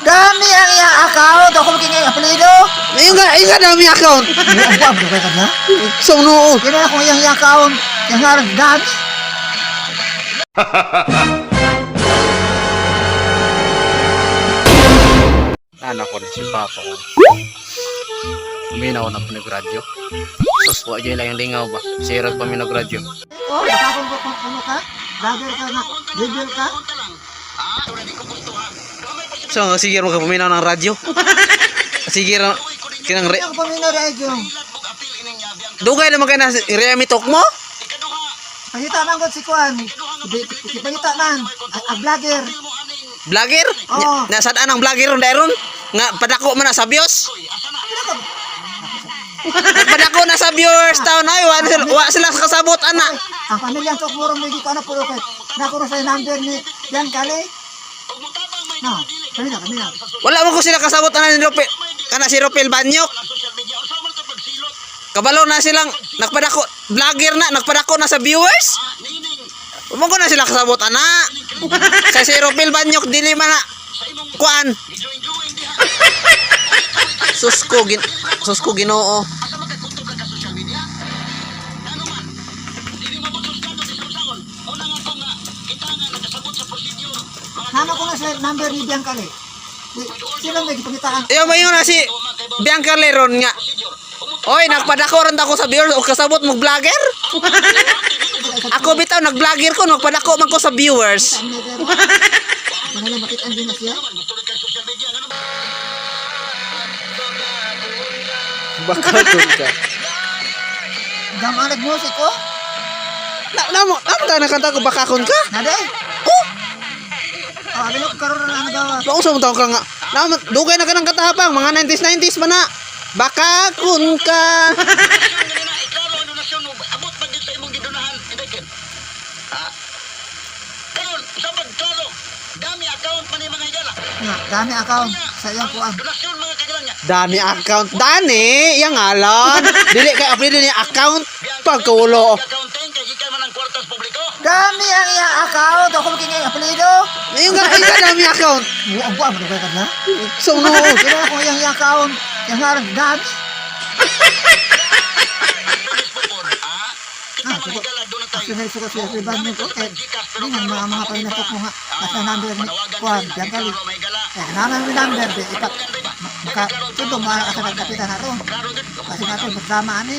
Dami ang iyang account. Ako magiging apelido. Ayun nga dami account. Ang buwan, kaya ka na? So no. Kaya ako iyang account. Yang ngaran, dami. Anak ko rin si Papa ko. Uminaw na po nag-radyo. Sus, wa dyan lang yung lingaw ba? Sirag pa mi nag-radyo. Oh, nakakon ko kung ano ka? Vlogger ka na, level ka? So sige mo ka paminaw ng radyo. Sige ra kinang re Hindi ako paminaw radyo. Dugay naman kay na Remy talk mo? Pangita man ko si Kuan. Pangita man, ang vlogger. Vlogger? Oo. Nasaan ang vlogger ron dairon? Nga padako man na sa views? Nagpadako na sa viewers taon ay wa sila kasabot ana. Ang pamilyang Tokmurong may ko ano puro kay. Nakuro sa number ni Yan Kali. No, kami na, kami na. Wala mo ko sila kasabot ana ni Ropel. Kana si Ropel Banyok. Kabalo na silang nagpadako vlogger na nagpadako na sa viewers. Mo ko na sila kasabot ana. Sa si Ropel Banyok dili man na kuan. Susko Ginoo. Nama ko na sa number ni Bian Kali. Sila may gipangitaan. Iyo mayo na si Bianca Leron nga. Oy, nagpadako ron ako sa viewers o kasabot mo vlogger? Ako bitaw nag-vlogger ko, nagpadako man ko sa viewers. Ano lang makita din na siya? Baka dun ka. Gama nag-music ko? Na na mo, na na kanta ko baka kun ka? Nade? Oh, Oh, abi ko karon na nagawa. pausa mo taon ka nga. Na dugay na ka ng katapang, mga 90s 90s pa na. Baka kun ka. Nga, dami account sa iyang kuan. Dani account. Dani, yang ngalan. Dili kay apelyido niya account. Pagkulo. Dami ang iyang account. Ako magiging apelido. Ayun nga dami account. Ang buwan mo kaya ka na? So no. Kaya ako iyang account. Yang ngaran, dami. Ah, suko. Actually, suko siya si Ban ko. Eh, hindi nga mga painatok mo nga. Nasa number ni Kuan, Bian Kali. Eh, naman yung number, di, ipa, maka, ito, mga asa nagkapitan na ron. Kasi natin, magsama ani.